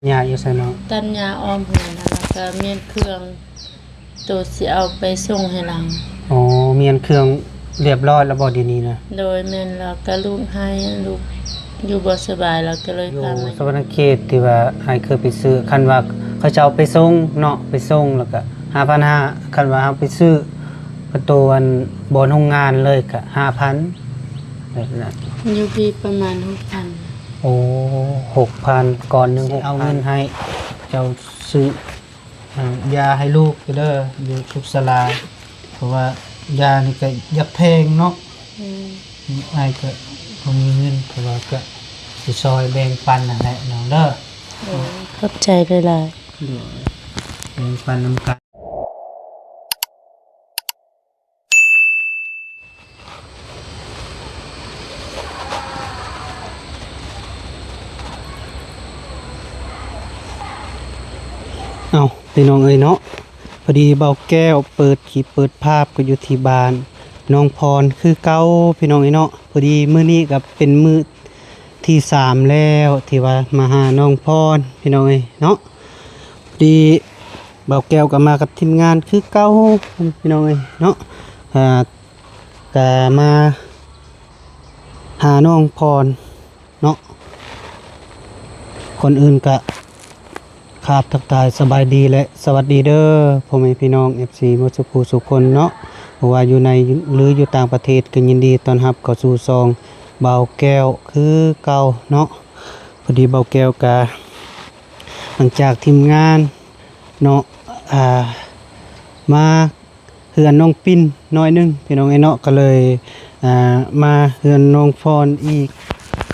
ຫຍ້າຢູ່ໃສເນາະ? ຕັດຫຍ້າອ້ອມເຮືອນຫັ້ນ ແລ້ວກະມ້ຽນເຄື່ອງໂຕຊິເອົາໄປສົ່ງໃຫ້ລາວ. ອໍ ມ້ຽນເຄື່ອງຮຽບຮ້ອຍແລ້ວບໍ່ດຽວນີ້ນະ? ໂດຍ ແມ່ນ ແລ້ວກະລູກໄຫ້ ລູກຢູ່ບໍ່ສະບາຍ ແລ້ວກະເລີຍພາມາ. ຢູ່ສະຫວັນນະເຂດທີ່ວ່າອ້າຍເຄີຍໄປຊື້ ຄັນວ່າເຂົາເຈົ້າໄປສົ່ງເນາະ ໄປສົ່ງແລ້ວກະຫ້າພັນຫ້າ ຄັນວ່າເຮົາໄປຊື້ປະຕູອັນບ່ອນໂຮງງານເລີຍກະຫ້າພັນ ແບບນັ້ນ. ຢູ່ພີ້ປະມານຫົກພັນ. ໂອ້ ຫົກພັນ ກ້ອນໜຶ່ງຫົກພັນ ເອົາເງິນໃຫ້ເຈົ້າຊື້ ອ່າ ຢາໃຫ້ລູກເດີ ຢູ່ສຸກສາລາ ເພາະວ່າຢານີ້ກະຢາກແພງເນາະ. ອືມ ອ້າຍກະບໍ່ມີເງິນ ແຕ່ວ່າກະຊິຊ່ອຍແບ່ງປັນຫັ້ນແຫຼະນ້ອງເດີ. ໂດຍ ຂອບໃຈຫຼາຍໆ. ໂດຍ ແບ່ງປັນນຳກັນ. ເອົ້າ ພີ່ນ້ອງເອີຍເນາະ, ພໍດີບ່າວແກ້ວເປີດຄລິບເປີດພາບກໍຢູ່ທີ່ບ້ານໜອງພອນຄືເກົ່າ ພີ່ນ້ອງເອີຍເນາະ. ພໍດີມື້ນີ້ກໍເປັນມື້ ທີສາມແລ້ວທີ່ວ່າມາຫານ້ອງພອນ ພີ່ນ້ອງເອີຍເນາະ. ພໍດີບ່າວແກ້ວກໍມາກັບທີມງານຄືເກົ່າ ພີ່ນ້ອງເອີຍເນາະ. ອ່າ ກໍມາຫານ້ອງພອນເນາະ. ກ່ອນອື່ນກໍ ຄາບທັກທາຍສະບາຍດີ ແລະ ສະຫວັດດີເດີ ພໍ່ແມ່ພີ່ນ້ອງ ເອັຟຊີ ໝົດສູ່ຜູ້ສູ່ຄົນເນາະ, ບໍ່ວ່າຢູ່ໃນ ຫຼື ຢູ່ຕ່າງປະເທດ ກໍຍິນດີຕ້ອນຮັບເຂົ້າສູ່ຊ່ອງບ່າວແກ້ວຄືເກົ່າເນາະ. ພໍດີບ່າວແກ້ວກະ ຫຼັງຈາກທີມງານເນາະ ອ່າ ມາ ເຮືອນນ້ອງປິ່ນໜ້ອຍໜຶ່ງ ພີ່ນ້ອງເອີຍເນາະ, ກໍເລີຍ ອ່າ ມາເຮືອນນ້ອງພອນອີກ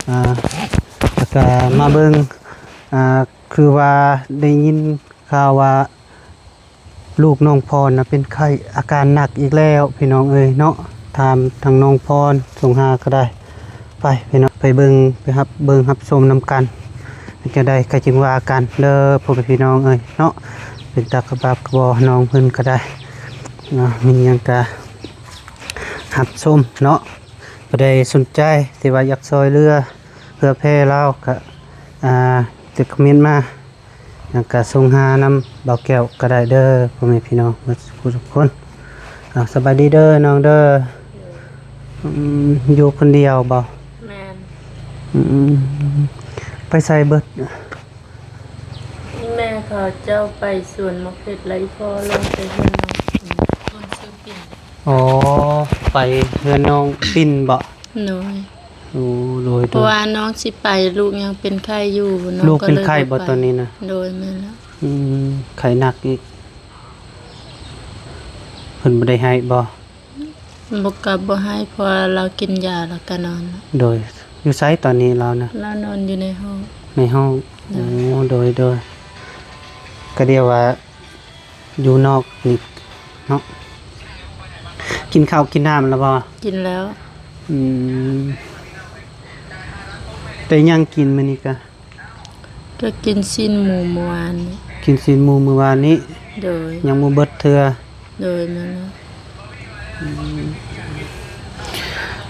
ອ່າ ແລ້ວກໍມາເບິ່ງ ອ່າ ຄືວ່າໄດ້ຍິນຂ່າວວ່າລູກນ້ອງພອນນະເປັນໄຂ້ ອາການໜັກອີກແລ້ວ ພີ່ນ້ອງເອີຍເນາະ. ຖາມທາງນ້ອງພອນ ສົ່ງຫາກໍໄດ້. ໄປພີ່ນ້ອງ ໄປເບິ່ງ ໄປຮັບເບິ່ງຮັບຊົມນຳກັນ. ເປັນຈັ່ງໃດກໍຈຶ່ງວ່າກັນເດີ ພໍ່ແມ່ພີ່ນ້ອງເອີຍເນາະ. ເປັນຕາກະບາບກະບໍ່ນ້ອງເພິ່ນກໍໄດ້ເນາະ, ມີຫຍັງກະຮັບຊົມເນາະ. ຜູ້ໃດສົນໃຈທີ່ວ່າຢາກຊ່ອຍເຫຼືອເຜື່ອແຜ່ລາວກະ ອ່າ ຕິດຄອມເມັນມາ ແລ້ວກະສົ່ງຫານຳບ່າວແກ້ວກໍໄດ້ເດີ ພໍ່ແມ່ພີ່ນ້ອງເບິດທຸກຄົນ. ອ່າ ສະບາຍດີເດີນ້ອງເດີ. ອືມ ຢູ່ຄົນດຽວບໍ່? ແມ່ນ. ອືມ ໄປໃສເບິດ? ແມ່ເຂົາເຈົ້າໄປສວນໝາກເຜັດ ແລ້ວອີ່ພໍ່ລົງໄປເຮືອນນ້ອງ ຄົນຊື່ປິ່ນ. ອໍ ໄປເຮືອນນ້ອງປິ່ນບໍ? ໂດຍ. ໂອ້ ໂດຍ ໂດຍ. ເພາະວ່ານ້ອງຊິໄປ ລູກຍັງເປັນໄຂ້ຢູ່. ນ້ອງ ລູກເປັນໄຂ້ບໍ່ຕອນນີ້ນະ? ໂດຍ ແມ່ນແລ້ວ. ອືມ ໄຂ້ໜັກອີກ. ເພິ່ນບໍ່ໄດ້ໄຫ້ບໍ່? ບໍ່ ກໍບໍ່ໄຫ້ ເພາະວ່າລາວກິນຢາແລ້ວກໍນອນ. ໂດຍ. ຢູ່ໃສຕອນນີ້ລາວນະ? ລາວນອນຢູ່ໃນຫ້ອງ. ໃນຫ້ອງ. ໂດຍ. ໂອ້ ໂດຍ ໂດຍ. ກໍດຽວວ່າ ຢູ່ນອກນີ້ເນາະ. ກິນເຂົ້າກິນນ້ຳແລ້ວບໍ່? ກິນແລ້ວ. ອືມ ໄດ້ຫຍັງກິນມື້ນີ້ກະ? ກະກິນຊີ້ນໝູມື້ວານນີ້. ກິນຊີ້ນໝູມື້ວານນີ້? ໂດຍ. ຍັງບໍ່ເບິດເທື່ອ? ໂດຍ ແມ່ນແລ້ວ. ອືມ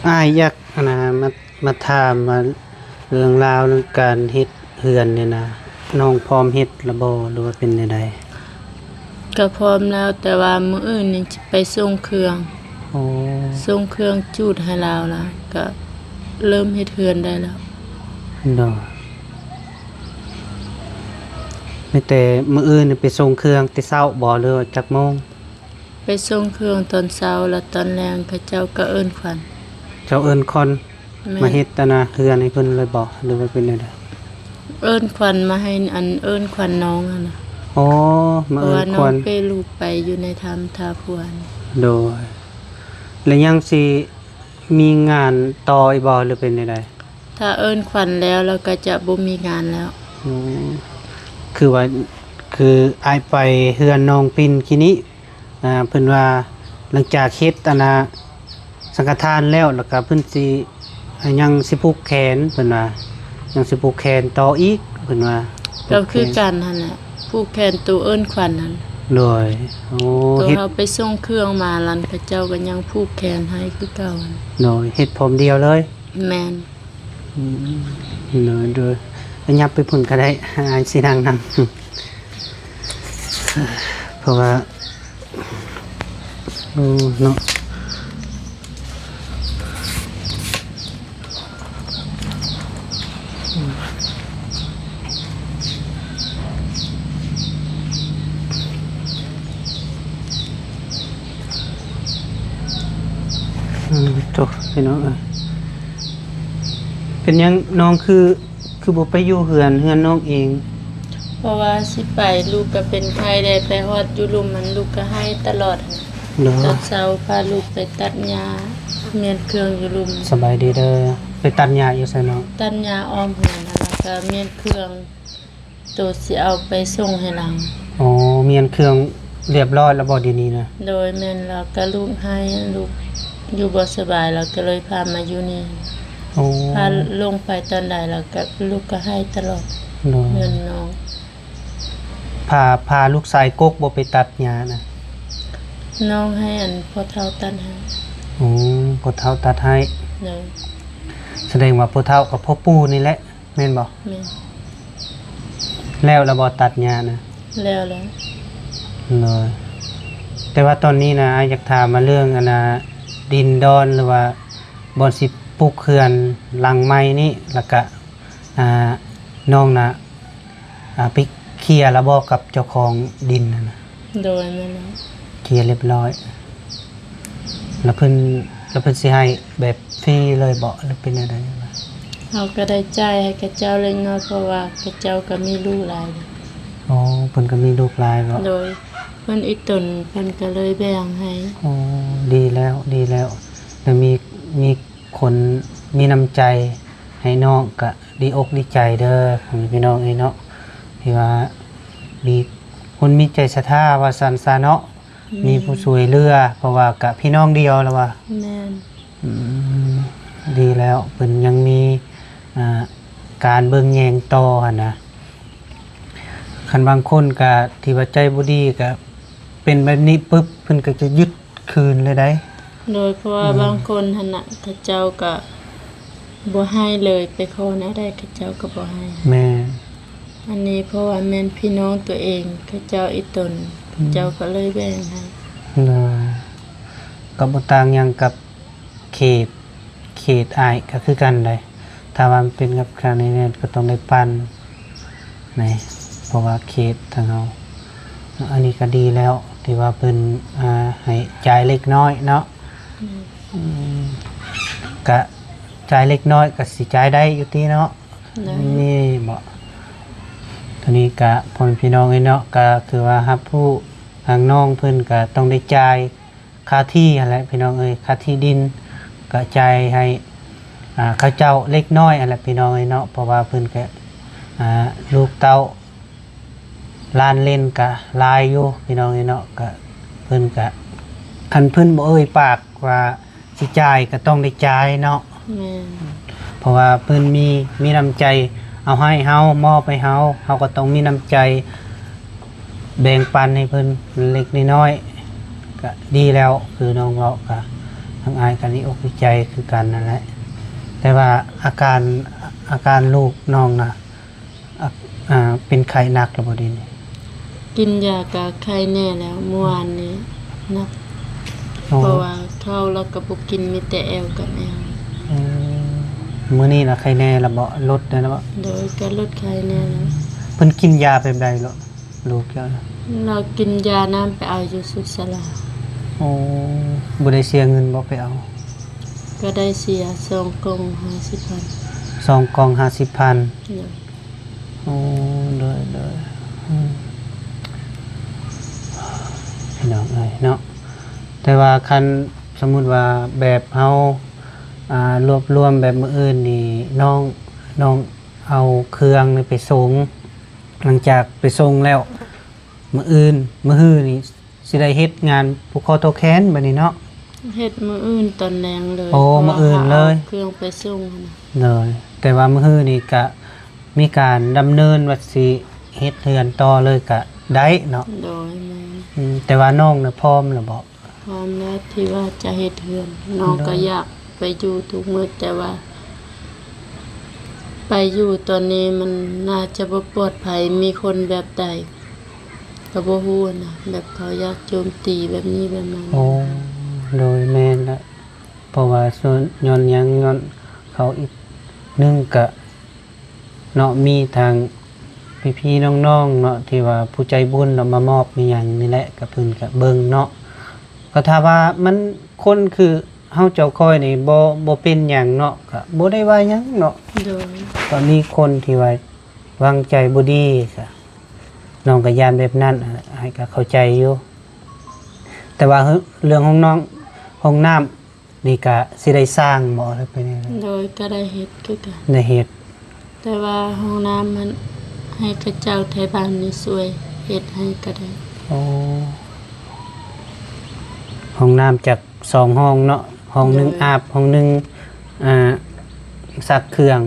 ອ້າຍຢາກ ອັນນ່າ ມາ ມາຖາມວ່າເລື່ອງລາວເລື່ອງການເຮັດເຮືອນນີ້ນະ ນ້ອງພ້ອມເຮັດແລ້ວບໍ່ ຫຼືວ່າເປັນແນວໃດ? ກໍພ້ອມແລ້ວ ແຕ່ວ່າມື້ອື່ນນີ້ຊິໄປສົ່ງເຄື່ອງ. ໂອ້ ສົ່ງເຄື່ອງຈູດໃຫ້ລາວລະ ກໍເລີ່ມເຮັດເຮືອນໄດ້ແລ້ວ. ໂດຍ. ມີແຕ່ມື້ອື່ນນີ້ໄປສົ່ງເຄື່ອງແຕ່ເຊົ້າບໍ່ ຫຼືວ່າຈັກໂມງ? ໄປສົ່ງເຄື່ອງຕອນເຊົ້າ ແລ້ວຕອນແລງເຂົາເຈົ້າກໍເອີ້ນຂວັນ. ເຈົ້າເອີ້ນຂວັນ ແມ່ນ ມາເຮັດອັນນະເຮືອນໃຫ້ເພິ່ນເລີຍບໍ່ ຫຼືວ່າເປັນແນວໃດ? ເອີ້ນຂວັນມາໃຫ້ ອັນ ເອີ້ນຂວັນນ້ອງຫັ້ນນະ. ອໍ ມາເອີ້ນຂວັນ ເພາະວ່ານ້ອງເປ້ລູກໄປຢູ່ໃນຖ້ຳທ່າພວນ. ໂດຍ. ແລ້ວຍັງຊິມີງານຕໍ່ອີກບໍ່ ຫຼືເປັນແນວໃດ? ຖ້າເອີ້ນຂວັນແລ້ວ ແລ້ວກໍຈະບໍ່ມີງານແລ້ວ. ອືມ ຄືວ່າ ຄືອ້າຍໄປເຮືອນນ້ອງປິ່ນກີ້ນີ້ ອ່າ ເພິ່ນວ່າຫຼັງຈາກເຮັດອັນນະສັງຄະທານແລ້ວ ແລ້ວກໍເພິ່ນຊິ ອ່າ ຍັງຊິຜູກແຂນ ເພິ່ນວ່າຍັງຊິຜູກແຂນຕໍ່ອີກ ເພິ່ນວ່າ. ກໍຄືກັນຫັ້ນແຫຼະ ຜູກແຂນໂຕເອີ້ນຂວັນຫັ້ນ. ໂດຍ. ໂອ້ ໂຕເຮົາໄປສົ່ງເຄື່ອງມາ ລະເຂົາເຈົ້າກໍຍັງຜູກແຂນໃຫ້ຄືເກົ່າ. ໂດຍ. ເຮັດພ້ອມດຽວເລີຍ? ແມ່ນ. ອືມ ໂດຍ ໂດຍ. ໄປ ຫຍັບໄປພຸ້ນກໍໄດ້ ອ້າຍຊິນັ່ງນຳ ເພາະວ່າ ໂອ້ ເນາະ ອືມ ໂທ້ ພີ່ນ້ອງເອີຍ ເປັນຫຍັງນ້ອງຄື ຄືບໍ່ໄປຢູ່ເຮືອນ ເຮືອນນ້ອງເອງ? ເພາະວ່າຊິໄປ ລູກກໍເປັນໄຂ້ແດ່ ໄປຮອດຢູ່ລຸ່ມຫັ້ນ ລູກກໍໄຫ້ຕະຫຼອດ. ເນາະ ຕອນເຊົ້າພາລູກໄປຕັດຫຍ້າ ມ້ຽນເຄື່ອງຢູ່ລຸ່ມ. ສະບາຍດີເດີ ໄປຕັດຫຍ້າຢູ່ໃສນ້ອງ? ຕັດຫຍ້າອ້ອມເຮືອນຫັ້ນ ແລ້ວກໍມ້ຽນເຄື່ອງ ໂຕຊິເອົາໄປສົ່ງໃຫ້ລາວ. ອໍ ມ້ຽນເຄື່ອງລຽບຮ້ອຍແລ້ວບໍ່ດຽວນີ້ນະ? ໂດຍ ແມ່ນ ແລ້ວກໍລູກໄຫ້ ລູກຢູ່ບໍ່ສະບາຍ ແລ້ວກໍເລີຍພາມາຢູ່ນີ້. ອໍ ພາລົງໄປຕອນໃດ ແລ້ວກໍລູກກໍໄຫ້ຕະຫຼອດ. ໂດຍ ເງິນນ້ອງ ພາ ພາລູກຊາຍກົກບໍ່ໄປຕັດຫຍ້ານະ? ນ້ອງໃຫ້ອັນພໍ່ເຖົ້າຕັດໃຫ້. ອໍ ພໍ່ເຖົ້າຕັດໃຫ້. ໂດຍ ສະແດງວ່າພໍ່ເຖົ້າກັບພໍ່ປູ່ນີ້ແຫຼະ ແມ່ນບໍ່? ແມ່ນ. ແລ້ວລະບໍ່ຕັດຫຍ້ານະ? ແລ້ວແລ້ວ. ໂດຍ ແຕ່ວ່າຕອນນີ້ນະ ອ້າຍຢາກຖາມມາເລື່ອງອັນນ່າ ດິນດອນ ຫຼືວ່າບ່ອນຊິປຸກເຮືອນຫຼັງໃໝ່ນີ້ ແລ້ວກະ ອ່າ ນ້ອງນະ ອ່າ ໄປເຄຍລະບໍ່ກັບເຈົ້າຂອງດິນຫັ້ນນະ? ໂດຍ ແມ່ນແລ້ວ. ເຄຍລຽບຮ້ອຍ ລະເພິ່ນ ລະເພິ່ນຊິໃຫ້ແບບຟຣີເລີຍບໍ່ ຫຼືເປັນແນວໃດ? ເຮົາກໍໄດ້ຈ່າຍໃຫ້ເຂົາເຈົ້າເລັກນ້ອຍ ເພາະວ່າເຂົາເຈົ້າກໍມີລູກຫຼາຍ. ອໍ ເພິ່ນກໍມີລູກຫຼາຍບໍ່? ໂດຍ ເພິ່ນອີ່ຕົນ ເພິ່ນກໍເລີຍແບ່ງໃຫ້. ອໍ ດີແລ້ວ ດີແລ້ວ ແລ້ວມີ ມີຄົນມີນ້ຳໃຈໃຫ້ນ້ອງ ກະດີອົກດີໃຈເດີ ພໍ່ແມ່ພີ່ນ້ອງເອີຍເນາະ ທີ່ວ່າມີຄົນມີໃຈສັດທາວ່າຊັ້ນຊະເນາະ. ແມ່ນ. ມີຜູ້ຊ່ວຍເຫຼືອ ເພາະວ່າກະພີ່ນ້ອງດຽວລະວ່າ. ແມ່ນ. ອືມ ດີແລ້ວ ເພິ່ນຍັງມີ ອ່າ ການເບິ່ງແຍງຕໍ່ຫັ້ນນະ. ຄັນບາງຄົນກະທີ່ວ່າໃຈບໍ່ດີ ກະເປັນແບບນີ້ປຶບ ເພິ່ນກໍຈະຍຶດຄືນເລີຍໃດ໋. ໂດຍ ເພາະວ່າ ອືມ ບາງຄົນຫັ້ນນະ ເຂົາເຈົ້າກໍບໍ່ໃຫ້ເລີຍ ໄປຂໍແນວໃດເຂົາເຈົ້າກໍບໍ່ໃຫ້. ແມ່ນ. ອັນນີ້ເພາະວ່າແມ່ນພີ່ນ້ອງຕົວເອງ ເຂົາເຈົ້າອີ່ຕົນ ອືມ ເຂົາເຈົ້າກໍເລີຍແບ່ງໃຫ້. ໂດຍ ກໍບໍ່ຕ່າງຫຍັງກັບ ເຂດ ເຂດອ້າຍກໍຄືກັນໃດ໋ ຖ້າວ່າມັນເປັນກັບຂ້າງໃນແມ່ນກໍຕ້ອງໄດ້ປັນໃນ ເພາະວ່າເຂດທາງເຮົາ ອັນນີ້ກໍດີແລ້ວ ທີ່ວ່າເພິ່ນ ອ່າ ໃຫ້ຈ່າຍເລັກນ້ອຍເນາະ. ອືມ ອືມ ກະຈ່າຍເລັກນ້ອຍກໍຊິຈ່າຍໄດ້ຢູ່ຕິເນາະ. ໄດ້. ນີ້ເບາະ ໂຕນີ້ກະ ພໍ່ແມ່ພີ່ນ້ອງເອີຍເນາະ ກະຖືວ່າຮັບຮູ້ ທາງນ້ອງເພິ່ນກະຕ້ອງໄດ້ຈ່າຍ ຄ່າທີ່ຫັ້ນແຫຼະພີ່ນ້ອງເອີຍ ຄ່າທີ່ດິນ ກະຈ່າຍໃຫ້ ອ່າ ເຂົາເຈົ້າເລັກນ້ອຍຫັ້ນແຫຼະພີ່ນ້ອງເອີຍເນາະ ເພາະວ່າເພິ່ນກະ ອ່າ ລູກເຕົ້າຫຼານເຫຼັ້ນກະຫຼາຍຢູ່ພີ່ນ້ອງເອີຍເນາະ ກະເພິ່ນກະ ຄັນເພິ່ນບໍ່ເອີ່ຍປາກວ່າຊິຈ່າຍ ກະຕ້ອງໄດ້ຈ່າຍເນາະ. ແມ່ນ. ເພາະວ່າເພິ່ນມີ ມີນ້ຳໃຈເອົາໃຫ້ເຮົາ ມອບໃຫ້ເຮົາ ເຮົາກໍຕ້ອງມີນ້ຳໃຈ ແບ່ງປັນໃຫ້ເພິ່ນເລັກນ້ອຍ ກະດີແລ້ວ ຄືນ້ອງເວົ້າ ກະທາງອ້າຍກະດີອົກດີໃຈຄືກັນນັ້ນແຫຼະ. ແຕ່ວ່າອາການ ອາການລູກນ້ອງນະ ອາ ອາ ເປັນໄຂ້ໜັກແລ້ວບໍ່ດຽວນີ້? ກິນຢາກະໄຂ້ແນ່ແລ້ວ ມື້ວານນີ້ໜັກ. ອໍ ເພາະວ່າເຂົ້າແລ້ວກໍບໍ່ກິນ ມີແຕ່ແອວກັບແອວ. ອືມ ມື້ນີ້ລະໄຂ້ແນ່ລະບໍ່? ລົດແນ່ລະບໍ່? ໂດຍ ກໍລົດໄຂ້ແນ່ແລ້ວ. ເພິ່ນກິນຢາແບບໃດລະ ລູກເຈົ້າ? ລາວກິນຢານຳ ໄປເອົາຢູ່ສຸກສາລາ. ໂອ້ ບໍ່ໄດ້ເສຍເງິນບໍ່ໄປເອົາ? ກໍໄດ້ເສຍ ສອງກ່ອງຫ້າສິບພັນ. ສອງກ່ອງຫ້າສິບພັນ. ໂດຍ. ໂອ້ ໂດຍ ໂດຍ ອືມ ພີ່ນ້ອງເອີຍເນາະ ແຕ່ວ່າຄັນສົມມຸດວ່າແບບເຮົາ ອ່າ ລວບລວມແບບມື້ອື່ນນີ້ ນ້ອງ ນ້ອງເອົາເຄື່ອງນີ້ໄປສົ່ງ ຫຼັງຈາກໄປສົ່ງແລ້ວ ມື້ອື່ນ ມື້ຮືນີ້ ຊິໄດ້ເຮັດງານຜູກຄໍຕໍ່ແຂນບາດນີ້ເນາະ. ເຮັດມື້ອື່ນຕອນແລງເລີຍ. ໂອ້ ມື້ອື່ນເລີຍ ເຄື່ອງໄປສົ່ງຫັ້ນນະ. ໂດຍ ແຕ່ວ່າມື້ຮືນີ້ກະມີການດຳເນີນວ່າຊິເຮັດເຮືອນຕໍ່ເລີຍກະໄດ້ເນາະ. ໂດຍ ແມ່ນ. ອືມ ແຕ່ວ່ານ້ອງນະພ້ອມແລ້ວບໍ່? ພ້ອມແລ້ວທີ່ວ່າຈະເຮັດເຮືອນ ນ້ອງກໍ ໂດຍ ຢາກໄປຢູ່ທຸກມື້ ແຕ່ວ່າ ໄປຢູ່ຕອນນີ້ມັນໜ້າຈະບໍ່ປອດໄພ ມີຄົນແບບໃດກໍບໍ່ຮູ້ນະ ແບບເຂົາຢາກໂຈມຕີແບບນີ້ແບບນັ້ນ. ໂອ້ ໂດຍ ແມ່ນລະ ເພາະວ່າຍ້ອນຫຍັງ ຍ້ອນເຂົາ ອີກໜຶ່ງກະເນາະ ມີທາງພີ່ໆນ້ອງໆເນາະ ທີ່ວ່າຜູ້ໃຈບຸນເນາະ ມາມອບມີຫຍັງນີ້ແຫຼະ ກະເພິ່ນກະເບິ່ງເນາະ ກໍຖ້າວ່າມັນຄົນຄື ເຮົາເຈົ້າຂ້ອຍນີ້ບໍ່ ບໍ່ເປັນຫຍັງເນາະ ກະບໍ່ໄດ້ວ່າຫຍັງເນາະ. ໂດຍ ກໍມີຄົນທີ່ວ່າວາງໃຈບໍ່ດີ ກະ ນ້ອງກະຢ້ານແບບນັ້ນ ອ້າຍກະເຂົ້າໃຈຢູ່ ແຕ່ວ່າເລື່ອງຫ້ອງນ້ອງ ຫ້ອງນ້ຳນີ້ກະຊິໄດ້ສ້າງບໍ່ ຫຼືເປັນແນວໃດ? ໂດຍ ກະໄດ້ເຮັດຄືກັນ ໄດ້ເຮັດ ແຕ່ວ່າຫ້ອງນ້ຳຫັ້ນໃຫ້ເຂົາເຈົ້າໄທບ້ານນີ້ຊ່ວຍເຮັດໃຫ້ກະໄດ້. ໂອ້ ຫ້ອງນ້ຳຈັກສອງຫ້ອງເນາະ ຫ້ອງໜຶ່ງ ໂດຍ ອາບ ຫ້ອງໜຶ່ງ ອ່າ ຊັກເຄື່ອງ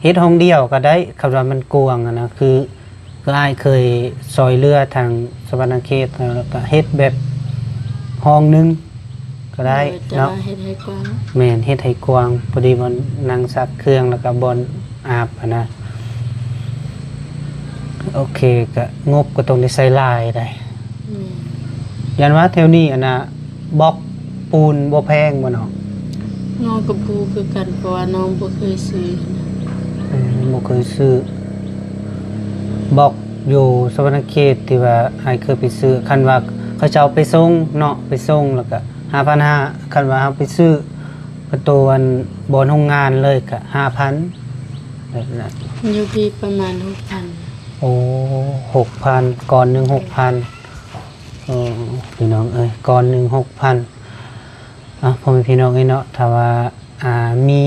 ເຮັດຫ້ອງດຽວກໍໄດ້ ຄັນວ່າມັນກວ້າງຫັ້ນນະ ຄື ຄືອ້າຍເຄີຍຊ່ອຍເຫຼືອທາງສະຫວັນນະເຂດ ແລ້ວກໍເຮັດແບບຫ້ອງໜຶ່ງກໍໄດ້ ໂດຍ ແຕ່ ເນາະ ວ່າເຮັດໃຫ້ກວ້າງ ແມ່ນ ເຮັດໃຫ້ກວ້າງ ພໍດີບ່ອນນັ່ງຊັກເຄື່ອງ ແລ້ວກໍບ່ອນອາບຫັ້ນນະ. ໂອເຄ ກະງົບກໍຕ້ອງໄດ້ໃຊ້ຫຼາຍໄດ໋. ແມ່ນ ຢ້ານວ່າແຖວນີ້ ອັນນ່າ ບລັອກປູນບໍ່ແພງບໍ່ນ້ອງ? ນ້ອງກໍບໍ່ຮູ້ຄືກັນ ເພາະວ່ານ້ອງບໍ່ເຄີຍຊື້ຫັ້ນນະ. ອືມ ບໍ່ເຄີຍຊື້ ບລັອກຢູ່ສະຫວັນນະເຂດ ທີ່ວ່າອ້າຍເຄີຍໄປຊື້ ຄັນວ່າເຂົາເຈົ້າໄປສົ່ງເນາະ ໄປສົ່ງແລ້ວກະຫ້າພັນຫ້າ ຄັນວ່າເຮົາໄປຊື້ປະຕູອັນບ່ອນໂຮງງານເລີຍກະຫ້າພັນ ແບບນັ້ນ. ຢູ່ພີ້ປະມານຫົກພັນ. ໂອ້ ຫົກພັນ ກ້ອນໜຶ່ງຫົກພັນ. ໂອ້ ພີ່ນ້ອງເອີຍ ກ້ອນໜຶ່ງຫົກພັນ. ອ່າ ພໍ່ແມ່ພີ່ນ້ອງເອີຍເນາະ ຖ້າວ່າ ອ່າ ມີ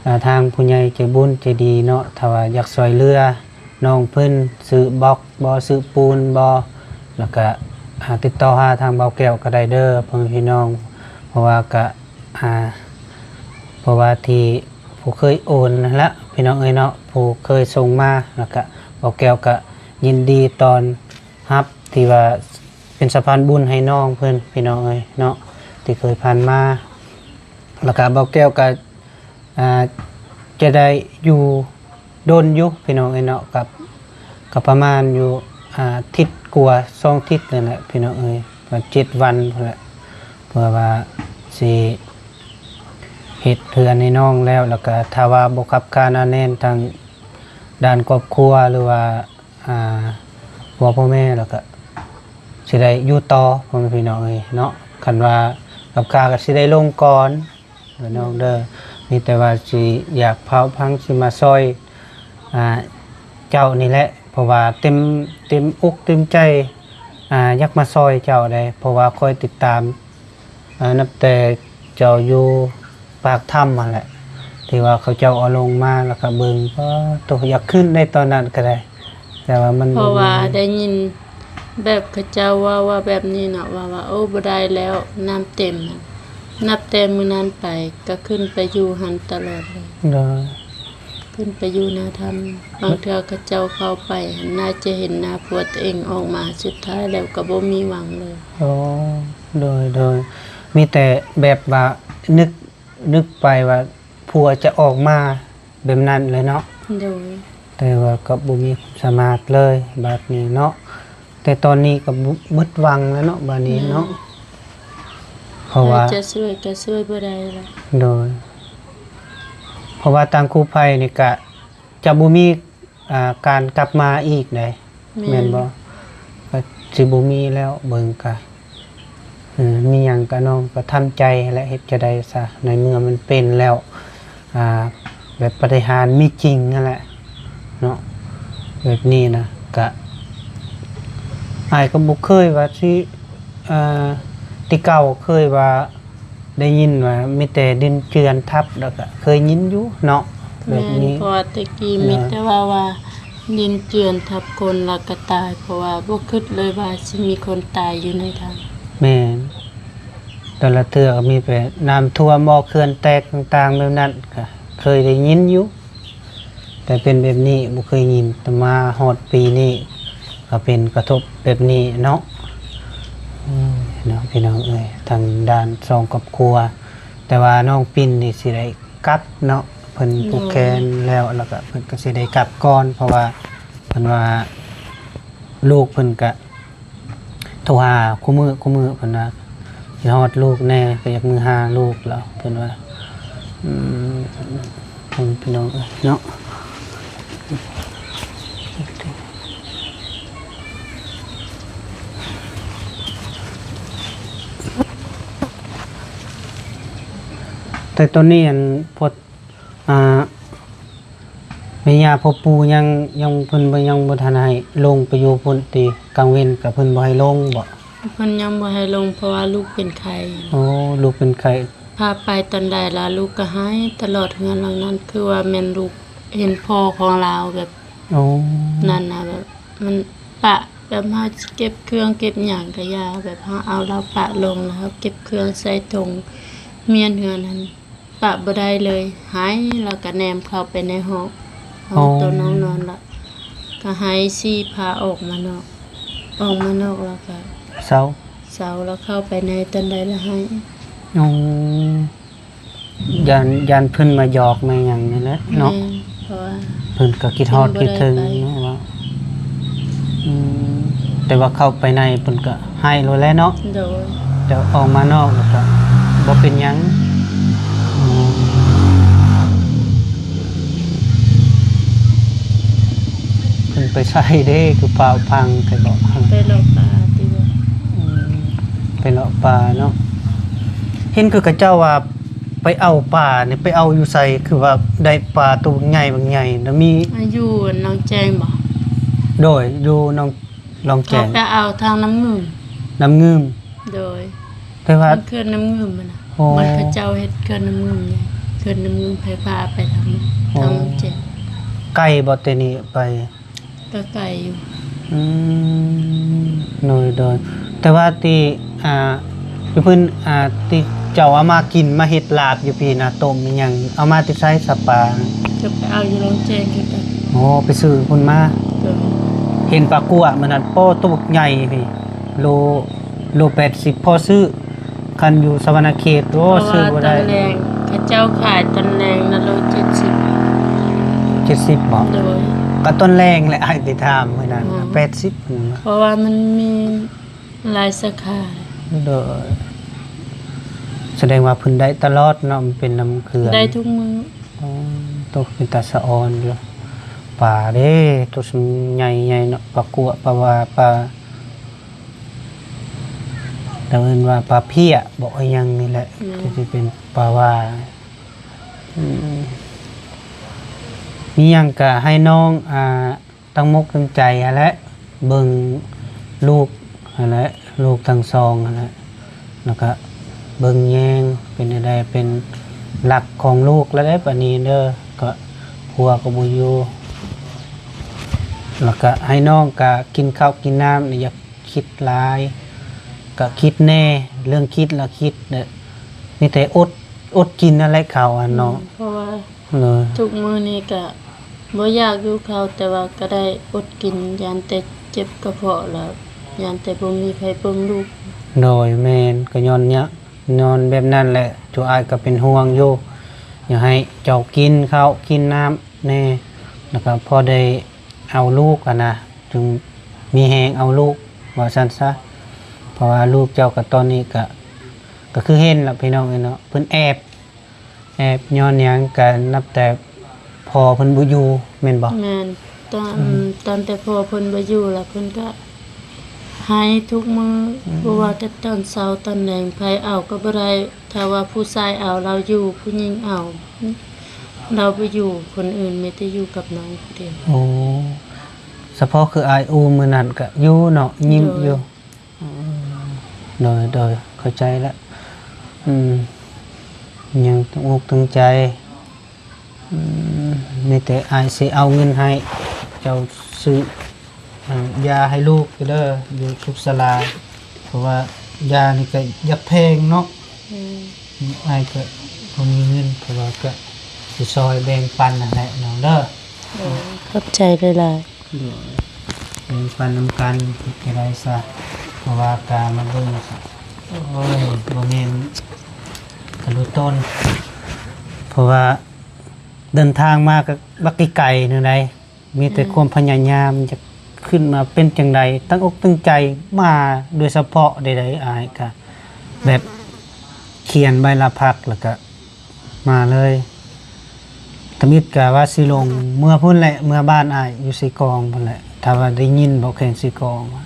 ອ່າ ທາງຜູ້ໃຫຍ່ໃຈບຸນໃຈດີເນາະ ຖ້າວ່າຢາກຊ່ວຍເຫຼືອນ້ອງເພິ່ນ ຊື້ບລັອກບໍ ຊື້ປູນບໍ ແລ້ວກະ ອ່າ ຕິດຕໍ່ຫາທາງບ່າວແກ້ວກໍໄດ້ເດີ ພໍ່ແມ່ພີ່ນ້ອງ. ເພາະວ່າກະ ອ່າ ເພາະວ່າທີ່ຜູ້ເຄີຍໂອນຫັ້ນລະ ພີ່ນ້ອງເອີຍເນາະ ຜູ້ເຄີຍສົ່ງມາ ແລ້ວກະບ່າວແກ້ວກະຍິນດີຕ້ອນຮັບ ທີ່ວ່າເປັນສະພານບຸນໃຫ້ນ້ອງເພິ່ນ ພີ່ນ້ອງເອີຍເນາະ ທີ່ເຄີຍຜ່ານມາ. ແລ້ວກະບ່າວແກ້ວກະ ອ່າ ຈະໄດ້ຢູ່ດົນຢູ່ ພີ່ນ້ອງເອີຍເນາະ ກັບ ກໍປະມານຢູ່ ອ່າ ທິດກວ່າສອງທິດນີ້ແຫຼະ ພີ່ນ້ອງເອີຍ ປະມານເຈັດວັນພຸ້ນແຫຼະ ເພື່ອວ່າຊິເຮັດເຮືອນໃຫ້ນ້ອງແລ້ວ. ແລ້ວກະຖ້າວ່າບໍ່ຄັບຄາໜາແໜ້ນທາງດ້ານຄອບຄົວ ຫຼືວ່າ ອ່າ ຜົວພໍ່ແມ່ ແລ້ວກະຊິໄດ້ຢູ່ຕໍ່ ພໍ່ແມ່ພີ່ນ້ອງເອີຍເນາະ. ຄັນວ່າກັບຂ້າກໍຊິໄດ້ລົງກ່ອນເດີນ້ອງເດີ ມີແຕ່ວ່າຊິຢາກພາວພັງ ຊິມາຊ່ອຍ ອ່າ ເຈົ້ານີ້ແຫຼະ ເພາະວ່າເຕັມ ເຕັມອົກເຕັມໃຈ ອ່າ ຢາກມາຊ່ອຍເຈົ້າເດ້ ເພາະວ່າຂ້ອຍຕິດຕາມ ອ່າ ນັບແຕ່ເຈົ້າຢູ່ປາກຖ້ຳຫັ້ນແຫຼະ ທີ່ວ່າເຂົາເຈົ້າເອົາລົງມາ ແລ້ວກໍເບິ່ງ ປາດໂທ້ ຢາກຂຶ້ນໃນຕອນນັ້ນກໍໄດ້ ແຕ່ວ່າມັນ ເພາະວ່າ ບໍ່ມີ ໄດ້ຍິນແບບເຂົາເຈົ້າເວົ້າວ່າແບບນີ້ເນາະ ວ່າ ວ່າ ໂອ້ ບໍ່ໄດ້ແລ້ວ ນ້ຳເຕັມ. ນັບແຕ່ມື້ນັ້ນໄປກໍຂຶ້ນໄປຢູ່ຫັ້ນຕະຫຼອດເລີຍ. ໂດຍ ຂຶ້ນໄປຢູ່ໜ້າຖ້ຳ ບາງເທື່ອເຂົາເຈົ້າເຂົ້າໄປຫັ້ນ ໜ້າຈະເຫັນໜ້າຜົວຕົວເອງອອກມາ ສຸດທ້າຍແລ້ວກໍບໍ່ມີຫວັງເລີຍ. ໂອ້ ໂດຍ ໂດຍ ມີແຕ່ແບບວ່ານຶກ ນຶກໄປວ່າຜົວຈະອອກມາແບບນັ້ນເລີຍເນາະ. ໂດຍ ແຕ່ວ່າກໍບໍ່ມີຄວາມສາມາດເລີຍບາດນີ້ເນາະ. ແຕ່ຕອນນີ້ກໍເບິດຫວັງແລ້ວເນາະ ບາດນີ້ເນາະ. ແມ່ນ ເພາະວ່າ ໃຜຈະຊ່ວຍກໍຊ່ວຍບໍ່ໄດ້ລະ. ໂດຍ ເພາະວ່າທາງກູ້ໄພນີ້ກະຈະບໍ່ມີ ອ່າ ການກັບມາອີກໃດ໋ ແມ່ນ ແມ່ນບໍ່? ກໍຊິບໍ່ມີແລ້ວ ເບິ່ງກະ ເອີ ມີຫຍັງກະນ້ອງກໍທຳໃຈແຫຼະ ເຮັດຈັ່ງໃດຊະ ໃນເມື່ອມັນເປັນແລ້ວ ອ່າ ແບບປາຕິຫານມີຈິງຫັ້ນແຫຼະເນາະ. ແບບນີ້ນະ ກະ ອ້າຍກໍບໍ່ເຄີຍວ່າຊິ ເອີ ແຕ່ເກົ່າເຄີຍວ່າໄດ້ຍິນວ່າມີແຕ່ດິນເຈື່ອນທັບ ແລ້ວກໍເຄີຍຍິນຢູ່ເນາະ ແບບນີ້. ແມ່ນ ເພາະວ່າແຕ່ກີ້ ເອີ ມີແຕ່ເວົ້າວ່າດິນເຈື່ອນທັບຄົນແລ້ວກໍຕາຍ ເພາະວ່າບໍ່ຄິດເລີຍວ່າຊິມີຄົນຕາຍຢູ່ໃນຖ້ຳ. ແມ່ນ ແຕ່ລະເທື່ອກໍມີແຕ່ນ້ຳຖ້ວມ ບໍ່ ເຂື່ອນແຕກຕ່າງໆແບບນັ້ນ ກໍເຄີຍໄດ້ຍິນຢູ່ ແຕ່ເປັນແບບນີ້ບໍ່ເຄີຍຍິນ ແຕ່ມາຮອດປີນີ້ກໍເປັນກະທົບແບບນີ້ເນາະ. ໂອ້ຍເນາະ ພີ່ນ້ອງເອີຍ ທາງດ້ານສອງຄອບຄົວ ແຕ່ວ່ານ້ອງປິ່ນນີ້ຊິໄດ້ກັບເນາະ ເພິ່ນ ໂດຍ ຜູກແຂນແລ້ວ ແລ້ວກໍເພິ່ນກໍຊິໄດ້ກັບກ່ອນ ເພາະວ່າເພິ່ນວ່າລູກເພິ່ນກະໂທຫາຄູ່ມື້ ຄູ່ມື້ ເພິ່ນວ່າຄິດຮອດລູກແດ່ ກໍຢາກມືຫາລູກແລ້ວ ເພິ່ນວ່າ ອືມ ພີ່ນ້ອງເອີຍເນາະ. ແຕ່ຕອນນີ້ ອັນ ພວກ ອ່າ ແມ່ຍ່າພໍ່ປູ່ຍັງ ຍັງ ເພິ່ນບໍ່ ຍັງບໍ່ທັນໃຫ້ລົງໄປຢູ່ພຸ້ນຕິ? ກາງເວັນກໍເພິ່ນບໍ່ໃຫ້ລົງບໍ? ເພິ່ນຍັງບໍ່ໃຫ້ລົງ ເພາະວ່າລູກເປັນໄຂ້. ໂອ້ ລູກເປັນໄຂ້. ພາໄປຕອນໃດລະ ລູກກໍໄຫ້ຕະຫຼອດເຮືອນຫຼັງນັ້ນ ຄືວ່າແມ່ນລູກເຫັນພໍ່ຂອງລາວແບບ ໂອ້ ນັ້ນນະ ແບບມັນປະ ແບບເຮົາເກັບເຄື່ອງເກັບຫຍັງກໍຢ່າ ແບບເຮົາເອົາລາວປະລົງ ແລ້ວເຮົາເກັບເຄື່ອງໃສ່ຖົງ ມ້ຽນເຮືອນຫັ້ນ ປະບໍ່ໄດ້ເລີຍ ໄຫ້ແລ້ວກໍແນມເຂົ້າໄປໃນຫ້ອງ ຫ້ອງ ອໍ ໂຕນ້ອງນອນລະ ກໍໄຫ້ຊີ້ພາອອກມານອກ ອອກມານອກແລ້ວກໍເຊົາ ເຊົາ ແລ້ວເຂົ້າໄປໃນຕອນໃດລະໄຫ້. ອໍ ຢ້ານ ຢ້ານເພິ່ນມາຢອກມາຫຍັງນີ້ແຫຼະເນາະ. ແມ່ນ ເພາະວ່າເພິ່ນກໍຄິດຮອດ ເພິ່ນບໍ່ໄດ້ ຄິດເຖິງ ໄປ ເນາະ ວ່າ ອືມ ແຕ່ວ່າເຂົ້າໄປໃນເພິ່ນກໍໄຫ້ໂລດແຫຼະເນາະ. ໂດຍ. ແຕ່ອອກມານອກແລ້ວກໍບໍ່ເປັນຫຍັງ. ອືມ ເພິ່ນໄປໃສເດ້ ຄືຟ້າວພັງແທ້ບໍ? ໄປເລາະປ່າຕິ? ອືມ ໄປເລາະປ່າເນາະ. ເຫັນຄືເຂົາເຈົ້າວ່າໄປເອົາປານີ້ ໄປເອົາຢູ່ໃສ? ຄືວ່າໄດ້ປາໂຕບັກໃຫຍ່ບັກໃຫຍ່ນະ ມີ ຢູ່ໜອງແຈ້ງບໍ? ໂດຍ ຢູ່ໜອງ ໜອງແຈ້ງ ເຂົາໄປເອົາທາງນ້ຳງື່ມ. ນ້ຳງື່ມ. ໂດຍ. ແຕ່ວ່າ ທາງເຂື່ອນນ້ຳງື່ມຫັ້ນນະ. ໂອ້ ມັນເຂົາເຈົ້າເຮັດເຂື່ອນນ້ຳງື່ມໃຫຍ່ ເຂື່ອນນ້ຳງື່ມໄຟຟ້າໄປທາງນັ້ນ. ໂອ້ ທາງໜອງແຈ້ງ. ໄກບໍ່ແຕ່ນີ້ໄປ? ກໍໄກຢູ່. ອືມ ໂດຍ ໂດຍ. ແຕ່ວ່າທີ່ ອ່າ ຢູ່ເພິ່ນ ອ່າ ທີ່ເຈົ້າເອົາມາກິນ ມາເຮັດລາບຢູ່ພີ້ນະ ຕົ້ມອີ່ຫຍັງ ເອົາມາແຕ່ໃສສະປາ? ກໍໄປເອົາຢູ່ໜອງແຈ້ງຄືກັນ. ໂອ້ ໄປຊື້ພຸ້ນມາ. ໂດຍ. ເຫັນປາກົວມື້ນັ້ນ ໂປ້ ໂຕບັກໃຫຍ່ພີ້ ໂລ ໂລແປດສິບ ພໍຊື້. ຄັນຢູ່ສະຫວັນນະເຂດ ໂອ້ ເພາະວ່າ ຊື້ບໍ່ໄດ້ ຕອນແລງ ເຂົາເຈົ້າຂາຍຕອນແລງນະ ໂລເຈັດສິບ. ເຈັດສິບບໍ? ໂດຍ. ກໍຕອນແລງແຫຼະ ອ້າຍໄປຖາມມື້ນັ້ນ. ອໍ. ແປດສິບ. ເພາະວ່າມັນມີຫຼາຍສາຂາ. ໂດຍ. ສະແດງວ່າເພິ່ນໄດ້ຕະຫຼອດເນາະ ມັນເປັນນ້ຳເຂື່ອນ ໄດ້ທຸກມື້. ອໍ ໂຕເປັນຕາສະອອນຢູ່. ປາເດ້ ໂຕສ່ຳໃຫຍ່ໆເນາະ ປາກົວ ປາຫວ້າ ປາ ລາວເອີ້ນວ່າປາເພຍບໍ ອີ່ຫຍັງນີ້ແຫຼະ. ອືມ ທີ່ຊິເປັນປາຫວ້າ. ອືມ ມີຫຍັງກະໃຫ້ນ້ອງ ອ່າ ຕັ້ງມົກຕັ້ງໃຈຫັ້ນແຫຼະ ເບິ່ງລູກຫັ້ນແຫຼະ ລູກທັງສອງຫັ້ນແຫຼະ ແລ້ວກະເບິ່ງແຍງ ເປັນແນວໃດ ເປັນຫຼັກຂອງລູກແລ້ວເດ້ ບາດນີ້ເດີ ກະຜົວກໍບໍ່ຢູ່ ແລ້ວກະໃຫ້ນ້ອງກະກິນເຂົ້າກິນນ້ຳ ຢ່າ ຄິດຫຼາຍ ກະຄິດແດ່ ເລື່ອງຄິດລະຄິດເດີ ມີແຕ່ອົດ ອົດກິນນັ້ນແຫຼະເຂົ້າຫັ້ນເນາະ. ອືມ ເພາະວ່າ ໂດຍ ທຸກມື້ນີ້ກະບໍ່ຢາກຢູ່ເຂົ້າ ແຕ່ວ່າກະໄດ້ອົດກິນ ຢ້ານແຕ່ເຈັບກະເພາະ ລະຢ້ານແຕ່ບໍ່ມີໃຜເບິ່ງລູກ. ໂດຍ ແມ່ນ ກະຍ້ອນເນີ້ຍ ຍ້ອນແບບນັ້ນແຫຼະ ໂຈອ້າຍກະເປັນຫ່ວງຢູ່ ຢາກໃຫ້ເຈົ້າກິນເຂົ້າກິນນ້ຳແດ່ ລະກະພໍໄດ້ ເອົາລູກຫັ້ນນະ ຈຶ່ງມີແຮງເອົາລູກ ວ່າຊັ້ນຊະ ເພາະວ່າລູກເຈົ້າກໍຕອນນີ້ກະ ກໍຄືເຫັນລະພີ່ນ້ອງເອີຍເນາະ ເພິ່ນແອບ ແອບຍ້ອນຫຍັງ ກະນັບແຕ່ພໍ່ເພິ່ນບໍ່ຢູ່ແມ່ນບໍ່? ແມ່ນ ຕອນ ອືມ ຕອນແຕ່ພໍ່ເພິ່ນບໍ່ຢູ່ລະ ເພິ່ນກະໄຫ້ທຸກມື້ ອືມ ບໍ່ວ່າແຕ່ຕອນເຊົ້າຕອນແລງ ໃຜເອົາກໍບໍ່ໄດ້ ຖ້າວ່າຜູ້ຊາຍເອົາລາວຢູ່ ຜູ້ຍິງເອົາລາວບໍ່ຢູ່ ຄົນອື່ນມີແຕ່ຢູ່ກັບນ້ອງຜູ້ດຽວ. ໂອ້ ສະເພາະຄືອ້າຍອູ້ມື້ນັ້ນກະຢູ່ເນາະ ຍິ້ມຢູ່. ໂດຍ ອືມ ໂດຍ ໂດຍ ເຂົ້າໃຈລະ ອືມ ຍັງຕັ້ງອົກຕັ້ງໃຈ ອືມ ມີແຕ່ອ້າຍຊິເອົາເງິນໃຫ້ເຈົ້າຊື້ ອ່າ ຢາໃຫ້ລູກເດີ ຢູ່ສຸກສາລາ ເພາະວ່າຢານີ້ກໍຢາກແພງເນາະ. ອືມ ອ້າຍກໍບໍ່ມີເງິນ ເພາະວ່າກໍຊິຊ່ອຍແບ່ງປັນຫັ້ນແຫຼະນ້ອງເດີ. ໂດຍ ຂອບໃຈຫຼາຍໆ. ໂດຍ ແບ່ງປັນນຳກັນ ເຮັດຈັ່ງໃດຊະ ເພາະວ່າກາມາເບິ່ງ ໂອ້ຍ ບໍ່ແມ່ນກະດູຕົນ ເພາະວ່າ ເດີນທາງມາກໍບັກໄກໆ ແນວໃດ ມີແຕ່ ອືມ ຄວາມພະຍາຍາມ ຢາກຂຶ້ນມາ ເປັນຈັ່ງໃດ ຕັ້ງອົກຕັ້ງໃຈມາໂດຍສະເພາະໃດໆ ອ້າຍກະແບບຂຽນໃບລາພັກ ແລ້ວກະມາເລີຍ. ທຳອິດກະວ່າຊິລົງເມືອພຸ້ນແຫຼະ ເມືອບ້ານອ້າຍຢູ່ເຊກອງພຸ້ນແຫຼະ ຖ້າວ່າໄດ້ຍິນບໍ່ ແຂວງເຊກອງ. ກໍ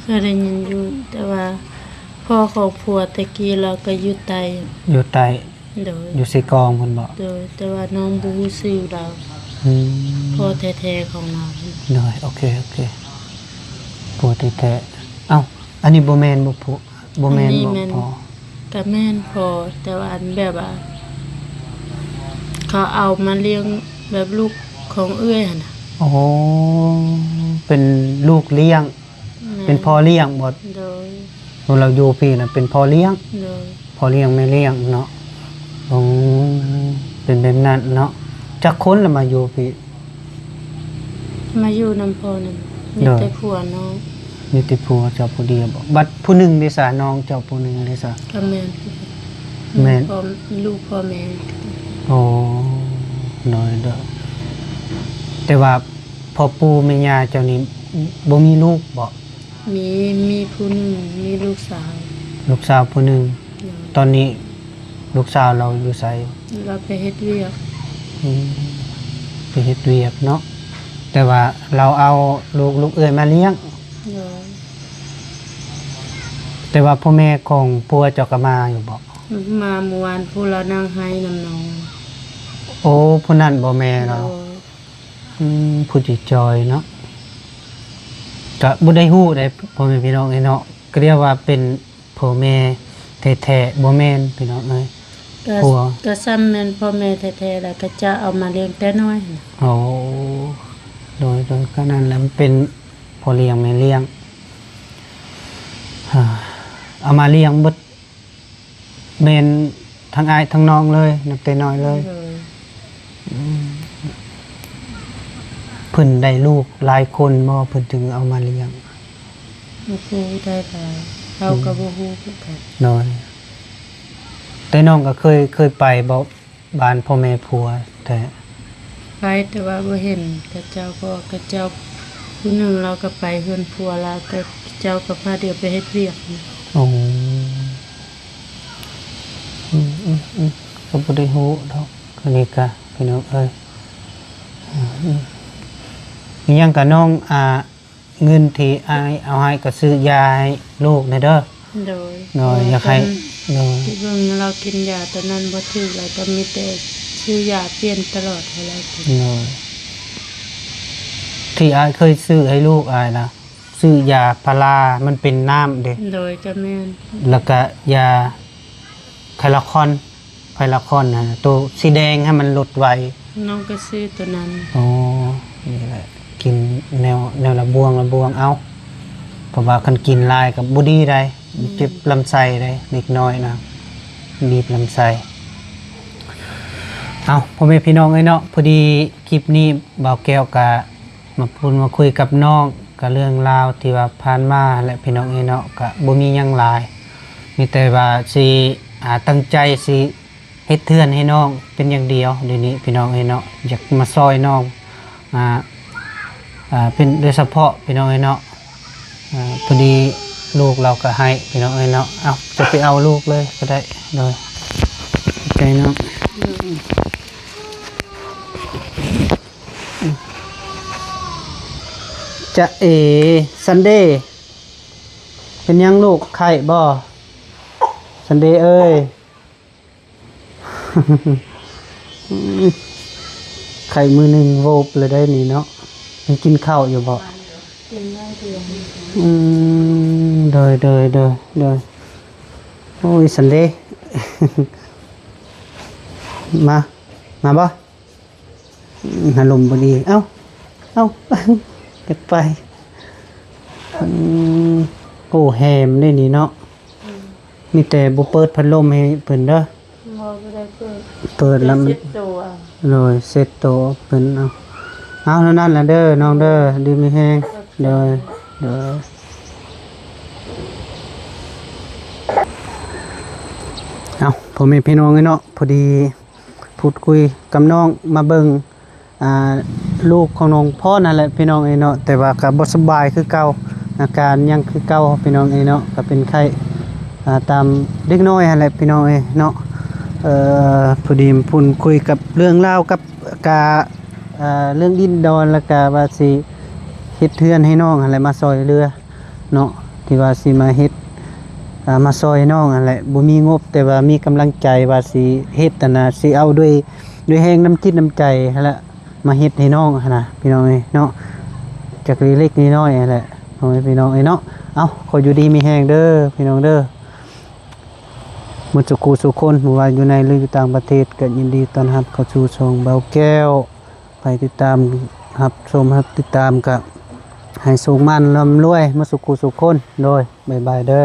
ເຄີຍໄດ້ຍິນຢູ່ ແຕ່ວ່າພໍ່ຂອງຜົວແຕ່ກີ້ລາວກໍຢູ່ໃຕ້. ຢູ່ໃຕ້. ໂດຍ ຢູ່ເຊກອງພຸ້ນບໍ? ໂດຍ ແຕ່ວ່ານ້ອງບໍ່ຮູ້ຊື່ລາວ. ອືມ ພໍ່ແທ້ໆຂອງລາວ. ໂດຍ ໂອເຄ ໂອເຄ ພໍ່ແທ້ໆ. ເອົ້າ ອັນນີ້ບໍ່ແມ່ນບໍ? ບໍ່ແມ່ນ ອັນນີ້ແມ່ນ ພໍ່? ກະແມ່ນພໍ່ ແຕ່ວ່າອັນແບບວ່າ ເຂົາເອົາມາລ້ຽງແບບລູກຂອງເອື້ອຍຫັ້ນນະ. ໂອ້ ເປັນລູກລ້ຽງ. ແມ່ນ ເປັນພໍ່ລ້ຽງບໍ? ໂດຍ ໂອ້ ລາວຢູ່ພີ້ນະ ເປັນພໍ່ລ້ຽງ. ໂດຍ ພໍ່ລ້ຽງແມ່ລ້ຽງເນາະ. ໂອ້ ເປັນແບບນັ້ນເນາະ. ຈັກຄົນລະມາຢູ່ພີ້? ມາຢູ່ນຳພໍ່ນັ້ນ ມີ ໂດຍ ແຕ່ຜົວນ້ອງ. ມີແຕ່ຜົວເຈົ້າຜູ້ດຽວບໍ? ບັດຜູ້ໜຶ່ງເດຊະ? ນ້ອງເຈົ້າຜູ້ໜຶ່ງເດຊະ? ກໍແມ່ນ ແມ່ນ ພໍ່ ລູກພໍ່ແມ່. ໂອ້ ໂດຍ ໂດຍ ແຕ່ວ່າພໍ່ປູ່ແມ່ຍ່າເຈົ້ານີ້ບໍ່ມີລູກບໍ? ມີ ມີຜູ້ໜຶ່ງ ມີລູກສາວ. ລູກສາວຜູ້ໜຶ່ງ. ໂດຍ ຕອນນີ້ລູກສາວລາວຢູ່ໃສ? ລາວໄປເຮັດວຽກ. ອືມ ໄປເຮັດວຽກເນາະ ແຕ່ວ່າລາວເອົາລູກ ລູກເອື້ອຍມາລ້ຽງ. ໂດຍ ແຕ່ວ່າພໍ່ແມ່ຂອງຜົວເຈົ້າກໍມາຢູ່ບໍ? ມາມື້ວານພຸ້ນ ລາວນັ່ງໄຫ້ນຳນ້ອງ. ໂອ້ ຜູ້ນັ້ນບໍແມ່ລາວ? ໂດຍ ອືມ ຜູ້ທີ່ຈ່ອຍເນາະ ກະບໍ່ໄດ້ຮູ້ໃດ໋ ພໍ່ແມ່ພີ່ນ້ອງເອີຍເນາະ ກໍລຽກວ່າເປັນພໍ່ແມ່ແທ້ໆ ບໍ່ແມ່ນພີ່ນ້ອງເອີຍ ກະ ຜົວ ກະຊ້ຳແມ່ນພໍ່ແມ່ແທ້ໆ ແລ້ວຂະເຈົ້າເອົາມາລ້ຽງແຕ່ນ້ອຍຫັ້ນນະ. ໂອ້ ໂດຍ ໂດຍ ກໍນັ້ນແຫຼະ ມັນເປັນພໍ່ລ້ຽງແມ່ລ້ຽງ ເອົາມາລ້ຽງເບິດ ແມ່ນທັງອ້າຍທັງນ້ອງເລີຍ ນັບແຕ່ນ້ອຍເລີຍ. ໂດຍ ອືມ ເພິ່ນໄດ້ລູກຫຼາຍຄົນບໍ່ ເພິ່ນຈຶ່ງເອົາມາລ້ຽງ? ບໍ່ຮູ້ໄດ້ຫຼາຍ ເຮົາກໍ ອືມ ບໍ່ຮູ້ຄືກັນ. ໂດຍ ແຕ່ນ້ອງກໍເຄີຍ ເຄີຍໄປບໍ່ ບ້ານພໍ່ແມ່ຜົວແທ້? ໄປ ແຕ່ວ່າບໍ່ເຫັນເຂົາເຈົ້າ ເພາະວ່າເຂົາເຈົ້າ ຜູ້ໜຶ່ງລາວກໍໄປເຮືອນຜົວລາວ ແຕ່ເຂົາເຈົ້າກໍພາດຽວໄປເຮັດວຽກ. ໂອ້ ອືມໆໆ ກໍບໍ່ໄດ້ຮູ້ດອກ ອັນນີ້ກະ ພີ່ນ້ອງເອີຍ. ອືມໆ ອີຫຍັງກະນ້ອງ ອ່າ ເງິນທີ່ອ້າຍເອົາໃຫ້ກໍຊື້ຢາໃຫ້ລູກແດ່ເດີ. ໂດຍ ໂດຍ ຢາກໃຫ້ ໂດຍ ເບິ່ງລາວກິນຢາຕອນນັ້ນບໍ່ຖືກ ແລ້ວກໍມີແຕ່ຊື້ຢາປ່ຽນຕະຫຼອດໃຫ້ລາວກິນ. ໂດຍ ທີ່ອ້າຍເຄີຍຊື້ໃຫ້ລູກອ້າຍນະ ຊື້ຢາພາລາ ມັນເປັນນ້ຳເດ້. ໂດຍ ກໍແມ່ນ ແລ້ວກະຢາໄຄລາຄອນ ໄພລາຄອນຫັ້ນນະ ໂຕສີແດງໃຫ້ມັນລົດໄວ. ນ້ອງກໍຊື້ໂຕນັ້ນ. ອໍ ນີ້ແຫຼະ ກິນແນວ ແນວລະບວງ ລະບວງເອົາ ເພາະວ່າຄັນກິນຫຼາຍກໍບໍ່ດີໃດ໋ ອືມ ເຈັບລຳໄສ້ໃດ໋ ເດັກນ້ອຍນະ ບີບລຳໄສ້. ເອົ້າ ພໍ່ແມ່ພີ່ນ້ອງເອີຍເນາະ ພໍດີຄລິບນີ້ບ່າວແກ້ວກະ ມາພູດມາຄຸຍກັບນ້ອງ ກະເລື່ອງລາວທີ່ວ່າຜ່ານມາແຫຼະ ພີ່ນ້ອງເອີຍເນາະ ກະບໍ່ມີຫຍັງຫຼາຍ ມີແຕ່ວ່າຊິ ອ່າ ຕັ້ງໃຈຊິເຮັດເຮືອນໃຫ້ນ້ອງເປັນຢ່າງດຽວ ດຽວນີ້ພີ່ນ້ອງເອີຍເນາະ ຢາກມາຊ່ອຍນ້ອງ ອ່າ ອ່າ ເປັນໂດຍສະເພາະ ພີ່ນ້ອງເອີຍເນາະ. ອ່າ ພໍດີລູກລາວກະໄຫ້ ພີ່ນ້ອງເອີຍເນາະ. ເອົາ ຈະໄປເອົາລູກເລີຍກໍໄດ້. ໂດຍ ຂອບໃຈນ້ອງ. ຈະເອ ຊັນເດ ເປັນຫຍັງລູກ ໄຂ້ບໍ່ ຊັນເດເອີຍ? ໄຂ້ມື້ໜຶ່ງໂວບເລີຍໄດ໋ນີ້ເນາະ. ຍັງກິນເຂົ້າຢູ່ບໍ່? ກິນໜ້ອຍດຽວ. ອືມ ໂດຍ ໂດຍ ໂດຍ ໂດຍ. ໂອ້ຍ ຊັນເດ ມາ ມາບໍ່? ອືມ ອາລົມບໍ່ດີ. ເອົ້າ ເອົ້າ ຢາກໄປ. ອືມ ໂອ້ ແຮມເດ້ນີ້ເນາະ. ອືມ ມີແຕ່ບໍ່ເປີດພັດລົມໃຫ້ເພິ່ນເດີ. ບໍ່ ບໍ່ໄດ້ເປີດ. ເປີດແລ້ວມັນ ໂດຍ ເຊັດໂຕເພິ່ນເອົາ. ເອົາ ເທົ່ານັ້ນລະເດີນ້ອງເດີ ດີມີແຮງ. ໂດຍ ໂດຍ. ເອົາ ພໍ່ແມ່ພີ່ນ້ອງເອີຍເນາະ ພໍດີ ພູດຄຸຍກັບນ້ອງ ມາເບິ່ງ ອ່າ ລູກຂອງນ້ອງພອນຫັ້ນແຫຼະພີ່ນ້ອງເອີຍເນາະ, ແຕ່ວ່າກໍບໍ່ສະບາຍຄືເກົ່າ, ອາການຍັງຄືເກົ່າພີ່ນ້ອງເອີຍເນາະ, ກໍເປັນໄຂ້ ອ່າ ຕາມເດັກນ້ອຍຫັ້ນແຫຼະພີ່ນ້ອງເອີຍເນາະ. ເອີ ພໍດີມາພູດຄຸຍກັບເລື່ອງລາວກັບ ກະ ເອີ ເລື່ອງດິນດອນ ແລ້ວກະວ່າຊິເຮັດເຮືອນໃຫ້ນ້ອງຫັ້ນແຫຼະ ມາຊ່ອຍເຫຼືອເນາະ, ທີ່ວ່າຊິມາເຮັດ ອ່າ ມາຊ່ອຍນ້ອງຫັ້ນແຫຼະ, ບໍ່ມີງົບ ແຕ່ວ່າມີກຳລັງໃຈວ່າຊິເຮັດຫັ້ນນະ, ຊິເອົາດ້ວຍ ດ້ວຍແຮງນ້ຳຈິດນ້ຳໃຈຫັ້ນແຫຼະ ມາເຮັດໃຫ້ນ້ອງຫັ້ນນະ ພີ່ນ້ອງເອີຍເນາະ, ຈັກເລັກໆນ້ອຍໆຫັ້ນແຫຼະ ພໍ່ແມ່ພີ່ນ້ອງເອີຍເນາະ. ເອົ້າ ຂໍຢູ່ດີມີແຮງເດີພີ່ນ້ອງເດີ ໝົດສູ່ຄູ່ສູ່ຄົນ, ບໍ່ວ່າຢູ່ໃນ ຫຼື ຢູ່ຕ່າງປະເທດ ກໍຍິນດີຕ້ອນຮັບເຂົ້າສູ່ຊ່ອງບ່າວແກ້ວ. ໃຜຕິດຕາມຮັບຊົມ ຮັບຕິດຕາມ ກໍໃຫ້ໂຊກໝານລ່ຳລວຍໝົດສູ່ຄູ່ສູ່ຄົນ. ໂດຍ ບາຍບາຍເດີ.